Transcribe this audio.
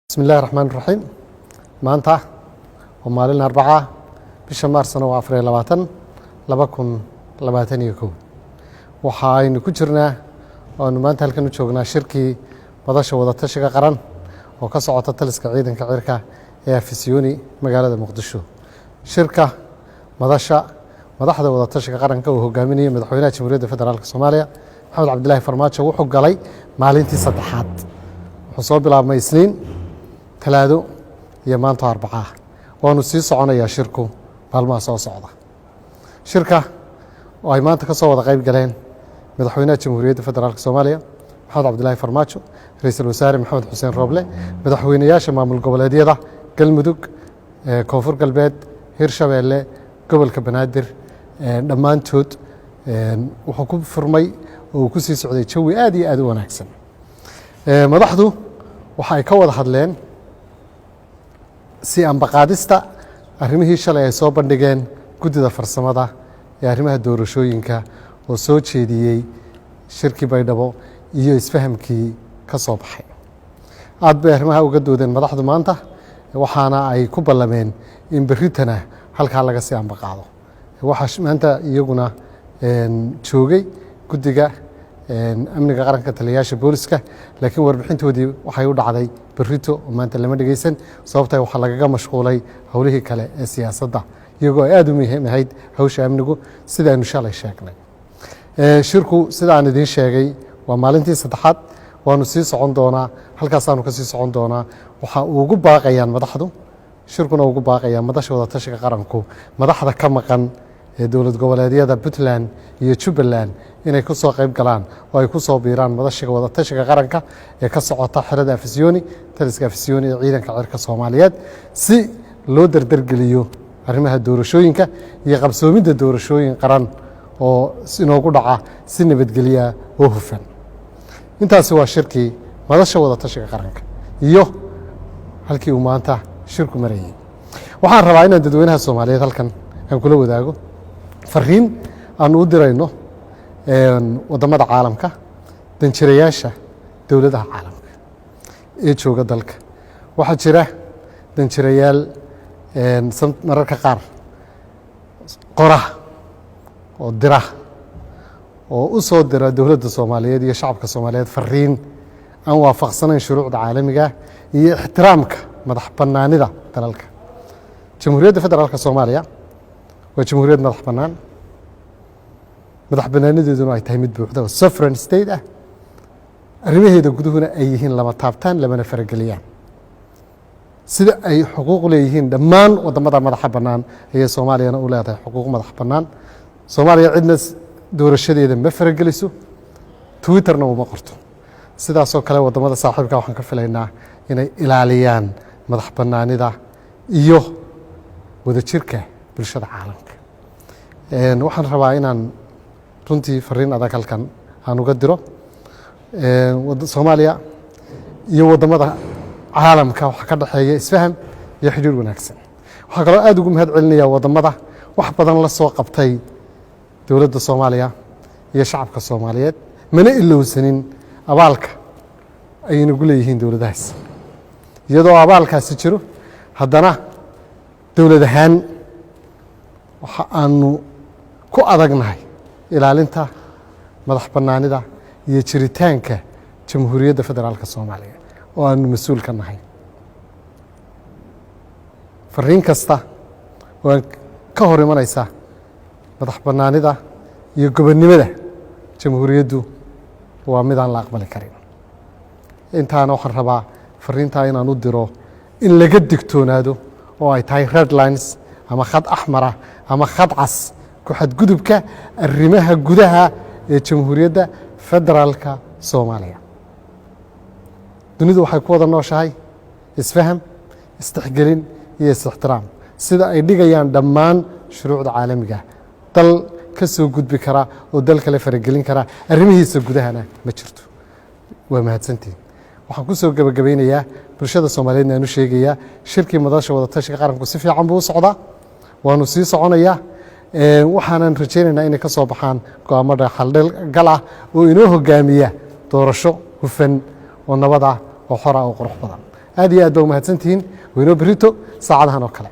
Bismi illahi raxmaan raxiim. Maanta waa maalin Arbaca, bisha Maarsna waa 24, 2021. Waxa aynu ku jirnaa oo aynu maanta halkan u joognaa shirkii Madasha Wadatashiga Qaran oo ka socota taliska ciidanka cirka ee Afisyooni, magaalada Muqdisho. Shirka madasha madaxda wadatashiga qaranka uu hogaaminaya Madaxweynaha Jamhuuriyadda Federaalka Soomaaliya, Maxamed Cabdilaahi Farmaajo, wuxuu galay maalintii saddexaad. Wuxuu soo bilaabmay Isniin, Talaado iyo maanta Arbacaa. Waanu sii soconayaa shirku maalmaha soo socda. Shirka oo ay maanta ka soo wada qayb galeen Madaxweynaha Jamhuuriyadda Federaalka Soomaaliya, Maxamed Cabdilaahi Farmaajo, Ra-iisul Wasaare Maxamed Xuseen Rooble, madaxweynayaasha maamul goboleedyada Galmudug, Koonfur Galbeed, Hirshabeelle, gobolka Banaadir dhammaantood, wuxuu ku furmay oo uu ku sii socday jawi aad iyo aad u wanaagsan. Madaxdu waxa ay ka wada hadleen si ambaqaadista arrimihii shalay ay soo bandhigeen guddida farsamada ee arrimaha doorashooyinka oo soo jeediyey shirkii Baydhabo iyo isfahamkii ka soo baxay. Aad bay arrimaha uga doodeen madaxdu maanta, waxaana ay ku ballameen in berritana halkaa laga sii ambaqaado. Waxaa maanta iyaguna joogay guddiga amniga qaranka, taliyayaasha booliska, laakiin warbixintoodii waxay u dhacday berrito oo maanta lama dhegeysan, sababta waxaa lagaga mashquulay howlihii kale ee siyaasadda, iyagoo ay aada u muhiim ahayd hawsha amnigu, sidaaynu shalay sheegnay. Shirku, sida aan idiin sheegay, waa maalintii saddexaad, waanu sii socon doonaa, halkaasaanu ka sii socon doonaa. Waxa ugu baaqayaan madaxdu, shirkuna ugu baaqayaan Madasha Wadatashiga Qaranku, madaxda ka maqan ee dowlad goboleedyada Puntland iyo Jubbaland inay ku soo qayb galaan oo ay ku soo biiraan Madashiga Wadatashiga Qaranka ee ka socota xerada Afisyooni, taliska Afisyooni ee ciidanka cirka Soomaaliyeed, si loo dardargeliyo arrimaha doorashooyinka iyo qabsoomidda doorashooyin qaran oo inoogu dhaca si nabadgelya oo hufan. Intaasi waa shirkii Madasha Wadatashiga Qaranka iyo halkii uu maanta shirku marayay. Waxaan rabaa inaan dadweynaha Soomaaliyeed halkan aan kula wadaago fariin aanu u dirayno waddamada caalamka, danjirayaasha dowladaha caalamka ee jooga dalka. Waxaa jira danjirayaal mararka qaar qora oo dira oo u soo dira dowladda Soomaaliyeed iyo shacabka Soomaaliyeed fariin aan waafaqsanayn shuruucda caalamiga iyo ixtiraamka madax bannaanida dalalka. Jamhuuriyadda Federaalka Soomaaliya waa jamhuuriyad madax bannaan, madax bannaanideeduna ay tahay mid buuxda oo sovereign state ah, arrimaheeda guduhuna ay yihiin lama taabtaan, lamana farageliyaan. Sida ay xuquuq leeyihiin dhammaan waddamada madaxa bannaan ayay Soomaaliyana u leedahay xuquuq madax bannaan. Soomaaliya cidna doorashadeeda ma farageliso, Twitterna uma qorto. Sidaasoo kale waddamada saaxiibka waxaan ka filaynaa inay ilaaliyaan madax bannaanida iyo wadajirka bulshada caalamka. Waxaan rabaa inaan runtii fariin adag halkan aan uga diro Soomaaliya iyo waddamada caalamka. Waxaa ka dhexeeya isfaham iyo xidhiir wanaagsan. Waxaa kaloo aad ugu mahad celinaya waddamada wax badan la soo qabtay dowladda Soomaaliya iyo shacabka Soomaaliyeed. Mana ilowsanin abaalka ay inagu leeyihiin dowladahaas. Iyadoo abaalkaasi jiro, haddana dowlad ahaan waxa aanu ku adagnahay ilaalinta madax bannaanida iyo jiritaanka Jamhuuriyadda Federaalka Soomaaliya oo aanu mas-uul ka nahay. Fariin kasta oo aan ka hor imanaysa madax bannaanida iyo gobonnimada jamhuuriyaddu waa midaan la aqbali karin. Intaana waxaan rabaa fariintaa inaan u diro in laga digtoonaado oo ay tahay red lines ama khad axmara ama khad cas ku xadgudubka arrimaha gudaha ee Jamhuuriyadda Federaalka Soomaaliya. Dunidu waxay ku wada nooshahay isfaham, isdhexgelin iyo is-ixtiraam, sida ay dhigayaan dhammaan shuruucda caalamiga. Dal ka soo gudbi kara oo dal kale faragelin kara arrimihiisa gudahana ma jirto. Waa mahadsantihin. Waxaan ku soo gebagabaynayaa, bulshada Soomaaliyeedna aan u sheegayaa, shirkii Madasha Wadatashiga Qaranku si fiican buu u socdaa, waanu sii soconayaa. Waxaanan rajaynaynaa inay ka soo baxaan go'aamo xaldgal ah oo inoo hogaamiya doorasho hufan oo nabad ah oo xora oo qurux badan. Aad iyo aad baa umahadsantihiin. Weynoo berito saacadahan oo kale.